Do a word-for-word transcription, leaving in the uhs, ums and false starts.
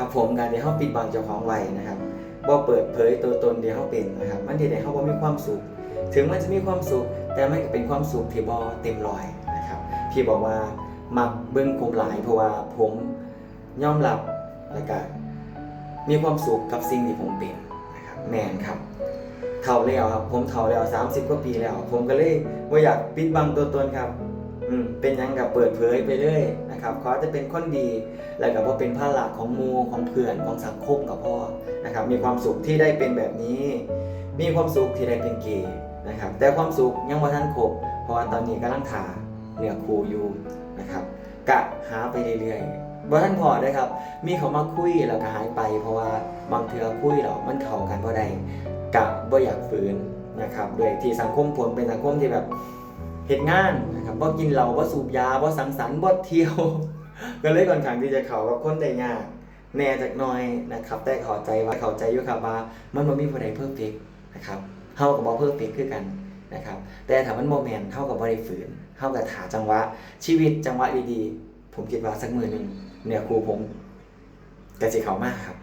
ครับผม การที่เฮาปิดบังเจ้าของไว้นะครับ บ่เปิดเผยตัวตนที่เฮาเป็นนะครับ มันเฮ็ดให้เฮาบ่มีความสุข ถึงมันจะมีความสุข แต่มันก็เป็นความสุขที่บ่เต็มร้อยนะครับ ที่บอกว่ามักเบิ่งผมหลาย เพราะว่าผมยอมรับ แล้วก็มีความสุขกับสิ่งที่ผมเป็นนะครับ แม่นครับ เฒ่าแล้วครับ ผมเฒ่าแล้ว สามสิบกว่าปีแล้ว ผมก็เลยบ่อยากปิดบังตัวตนครับ อืม เป็นหยังก็เปิดเผยไปเลยนะครับ ขอแต่เป็นคนดี แล้วก็บ่เป็นภาระของหมู่ ของเพื่อน ของสังคมก็พอนะครับ มีความสุขที่ได้เป็นแบบนี้ มีความสุขที่ได้เป็นเกย์นะครับ แต่ความสุขยังบ่ทันครบ เพราะว่าตอนนี้กำลังถ่าเนื้อคู่อยู่นะครับ กะหาไปเรื่อยๆ บ่ทันพ้อเด้อครับ มีเขามาคุยแล้วก็หายไป เพราะว่าบางเทื่อคุยแล้วมันเข้ากันบ่ได้ กะบ่อยากฝืนนะครับ ด้วยที่สังคมผมเป็นสังคมที่แบบเฮ็ดงานนะครับ บ่กินเหล้า บ่สูบยา บ่สังสรรค์ บ่เที่ยว ก็เลยค่อนข้างที่จะเข้ากับคนได้ยากแหน่จักหน่อยนะครับ แต่เข้าใจว่า เข้าใจอยู่ครับว่ามันบ่มีผู้ใดเพอร์เฟกต์นะครับ เฮาก็บ่เพอร์เฟกต์คือกันนะครับ แต่ถ้ามันบ่แม่น เฮาก็บ่ได้ฝืน เฮาก็ถ่าจังหวะชีวิต จังหวะดีๆ ผมคิดว่าสักมื้อหนึ่งเนื้อคู่ผมก็สิเข้ามาครับ